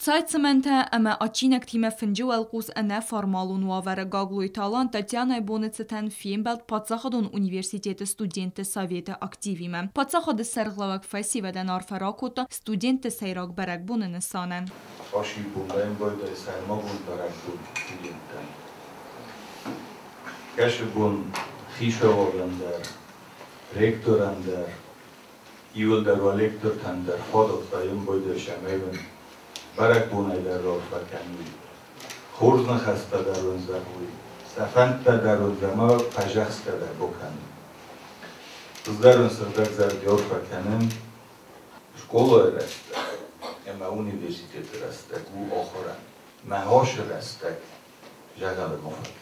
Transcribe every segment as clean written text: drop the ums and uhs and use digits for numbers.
Цайцымӕнтӕ ӕмӕ адджинӕгтимӕ фынджы уӕлхъус ӕнӕформалон уавӕры Гаглойты Алан Татьянайы боны цытӕн фембӕлд паддзахадон университеты студентты советы активимӕ. Паддзахады сӕргълӕууӕг фӕсивӕдӕн арфӕ ракодта студентты сӕйраг бӕрӕгбоны нысанӕн. Ошибон баимбойдай сӕрмагонд бӕрӕгбон студенттӕн. Кӕсы бон хицауадӕн дӕр, ректорӕн дӕр, иуылдӕр уӕ лектортӕн дӕр фадат баимбойдай сӕмӕйвын бӕрӕгбонӕй дӕр рарфӕ кӕнуй. Хорз ныхӕстӕ дӕр уын зӕгъуй, сӕ фӕндтӕ дӕр уын ӕмӕ фӕзӕхсгӕ дӕр бакӕнын. Хуыздӕр уын сыгъдӕгзӕрдӕ арфӕ кӕнын скъолайы рӕстӕг ӕмӕ университеты рӕстӕг у ахуырӕн. Мӕ хӕсы рӕстӕг зӕгъӕлы ма фӕкӕнут.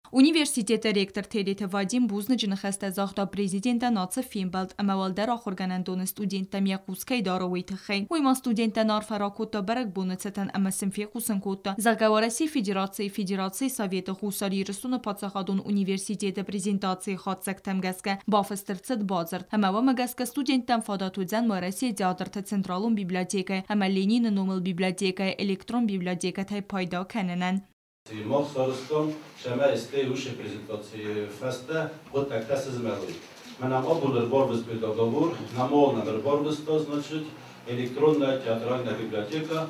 Университеты ректор Тедеты Вадим бузныджы ныхӕстӕ загъта президентӕн ацы фембӕлд ӕмӕ уӕлдӕр ахуыргӕнӕндоны студенттӕм йӕ хъус кӕй дары, уый тыххӕй. Уый ма студенттӕн арфӕ ракодта бӕрӕгбоны цытӕн ӕмӕ сын фехъусын кодта, зӕгъгӕ, Уӕрӕсейы Федерацийы Федерацийы Советы Хуссар Ирыстоны паддзахадон университеты презентацийы хатдзӕгтӕм гӕсгӕ бафыст ӕрцыд бадзырд, ӕмӕ уымӕ гӕсгӕ студенттӕн фадат уыдзӕн Уӕрӕсейы театрты централон библиотекӕйы ӕмӕ Ленины номыл библиотекӕйы электрон библиотекӕтӕй пайда кӕнынӕн. Мах сарӕзтам, цӕмӕй стӕй уыцы презентацийы фӕстӕ хъуыддӕгтӕ сызмӕлой. Мӕнӕ абон ӕрбарвыстой договор, намал нам ӕрбарвыста, значит, электронная театральная библиотека,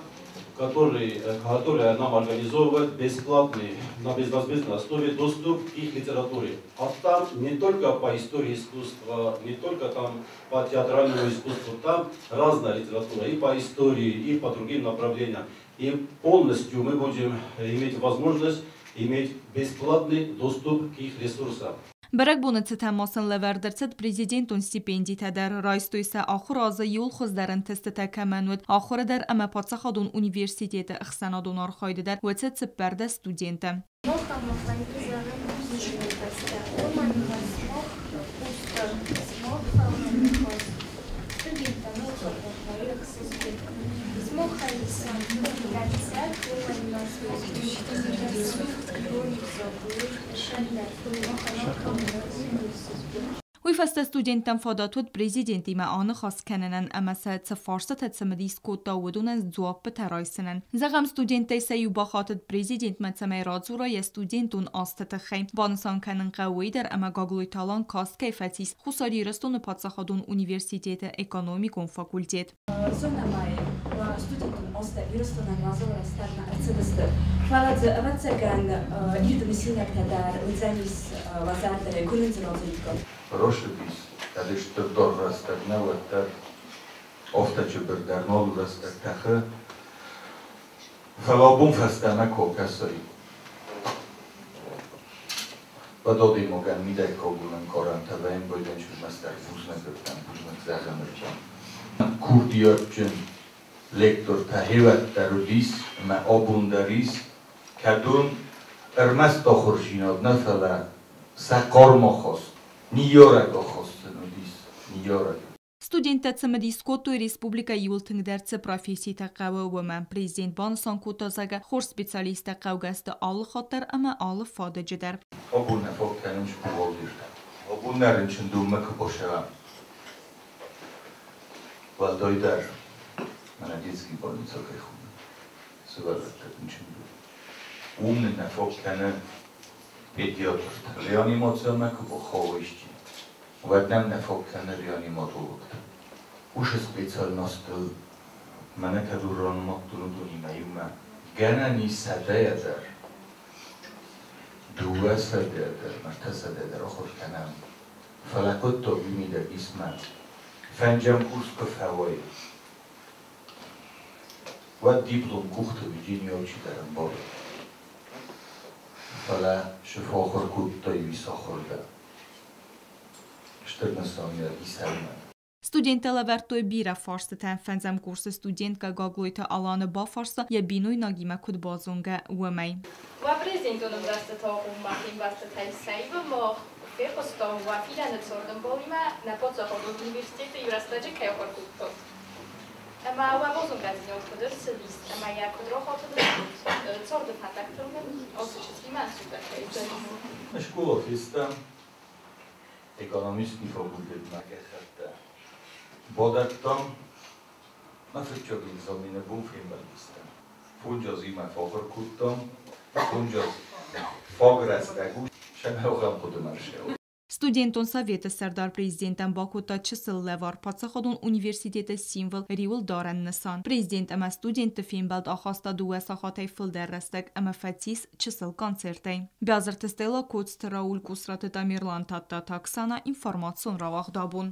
которая нам организовывает бесплатный, на безвозмездной основе доступ к их литературе. А там не только по истории искусства, не только там по театральному искусству, там разная литература и по истории, и по другим направлениям. И полностью мы будем иметь возможность иметь бесплатный доступ к их ресурсам. Бӕрӕгбоны цытӕн ма сын лӕвӕрд ӕрцыд президентон стипендитӕ дӕр. Райстой сӕ ахуыры азы иууыл хуыздӕр ӕнтыстытӕ кӕмӕн уыд, ахуыры дӕр ӕмӕ паддзахадон университеты ӕхсӕнадон архайды дӕр, уыцы 14 студенты. Мох ӕмӕ фӕнды зӕгъӕн бузныджы ныхӕстӕ, уымӕн ӕмӕ смох у стыр, смох фӕлмӕн ныхас. Студенттӕ ног ӕхсызгон. Смохӕй исӕм дӕнцӕг, уымӕн ӕмӕ смох у рӕсугъд ирон ӕвзагыл сӕндӕр, махӕн ахӕм ӕхсызгон. Уый фӕстӕ студенттӕн фадат уыд президентимӕ аныхас кӕнынӕн ӕмӕ сӕ цы фарстытӕ цымыдис кодта, уыдонӕн дзуаппытӕ райсынӕн. Зӕгъӕм, студенттӕй сӕ иу бахатыд президентмӕ, цӕмӕй радзура йӕ студентон азты тыххӕй. Банысан кӕнын хъӕуы уый дӕр, ӕмӕ Гаглойты Алан каст кӕй фӕцис Хуссар Ирыстоны паддзахадон университеты экономикон факультет. Зонӕм ӕй, студентон азтӕ Ирыстонӕн уазал рӕстӕгмӕ ӕрцыдысты, фӕлӕ дзы, ӕвӕццӕгӕн, ирд мысинӕгтӕ дӕр уыдзӕнис уӕ зӕрдӕйы, куы нын дзы радзуриккат. Росыдис, кӕд стыр даргъ рӕстӕг нӕ, уӕддӕр афтӕ чыбыр дӕр нал у рӕстӕг тӕхы. Фӕлӕ абон фӕстӕмӕ куы акӕсай, уӕд адӕймагӕн мидӕггагон ӕнкъарӕнтӕ вӕййын байдайынц ӕрмӕстдӕр бузныг бузныг зӕгъыны рдӕм. Курдиатджын лектортӕ хевӕддӕр уыдис ӕмӕ абон дӕр ис, кӕд уын ӕрмӕст ахуырдзинад нӕ, фӕлӕ сӕ хъарм ахаст, ныййарӕг ахаст сын уыдис, ныййарӕг. Студенттӕ цымыдис кодтой республикӕ иууыл тынгдӕр цы професситӕ хъӕуы, уымӕ. Президент банысан кодта, зӕгъгӕ, хорз специалисттӕ хъӕугӕ сты алы хатт дӕр ӕмӕ алы фадыджы дӕр. Абон нӕ фаг кӕнынц бухгалтертӕ. Абон нӕ рынчындонмӕ куы бацӕуӕм, уӕлдайдӕр мӕнӕ детский больница кӕй хоны, сывӕллӕтты рынчындон, уым нын нӕ фаг кӕны педиатртӕ. Реанимациямӕ куы бахауа исчи, уӕд нӕм нӕ фаг кӕны реаниматологтӕ. Уыцы специальностыл мӕнӕ кӕд уыронмӕгтон уыдонимӕ иумӕ гӕнӕн ис сӕдӕйӕ дӕр, 200 дӕр, 300 дӕр ахуыр кӕнӕм. Фӕлӕ хъуыддаг уый мидӕг ис мӕ фӕнджӕм курс куы фӕуай, уӕд диплом къухты уыди алчидӕр ӕмбары. Фӕлӕ цы фӕахуыр кодтай, уый сахуыр дӕ. Стыр нысаниуӕг ис ӕмӕ. Студенттӕ лӕвӕрдтой бирӕ фарстытӕ. Фӕндзӕм курсы студенткӕ Гаглойты Аланы бафарста, йӕ бинойнагимӕ куыд базонгӕ, уымӕй. Уӕ президентон ӕвзӕрстыты агъоммӕ фембӕлдтытӕй сӕ мах фехъуыстам, уӕ фидӕны цардӕмбалимӕ нӕ паддзахадон университеты иу рӕстӕджы кӕй ахуыр кодтат. Ӕмӕ уӕ базонгӕдзинад куыд ӕрцыдис ӕмӕ йӕ куыд рахатыдыстут царды фӕндӕгтыл ацы чызгимӕ ӕнцондӕр кӕй уыдзӕнис? Школа фестӕм, экономистский факультетмӕ гӕххӕттӕ бадӕттам, мӕ фыццаг экзамены бон фембӕлдыстӕм. Фондз азимӕ фӕахуыр кодтам, 5 аз фаг рӕстӕг у, сӕмӕ ахӕм хъуыдымӕ ссӕуы. Студентон советы сӕрдар президентӕн бакодта чысыл лӕвар, паддзахадон университеты символ, риуылдарӕн нысан. Президент ӕмӕ студентты фембӕлд ахаста 2 сахатӕй фылдӕр рӕстӕг ӕмӕ фӕцис чысыл концертӕй. Биазырты Стелла, Коцты Рауль, Къусраты Тамерлан, Тадтаты Оксана, информацион рауагъд «Абон».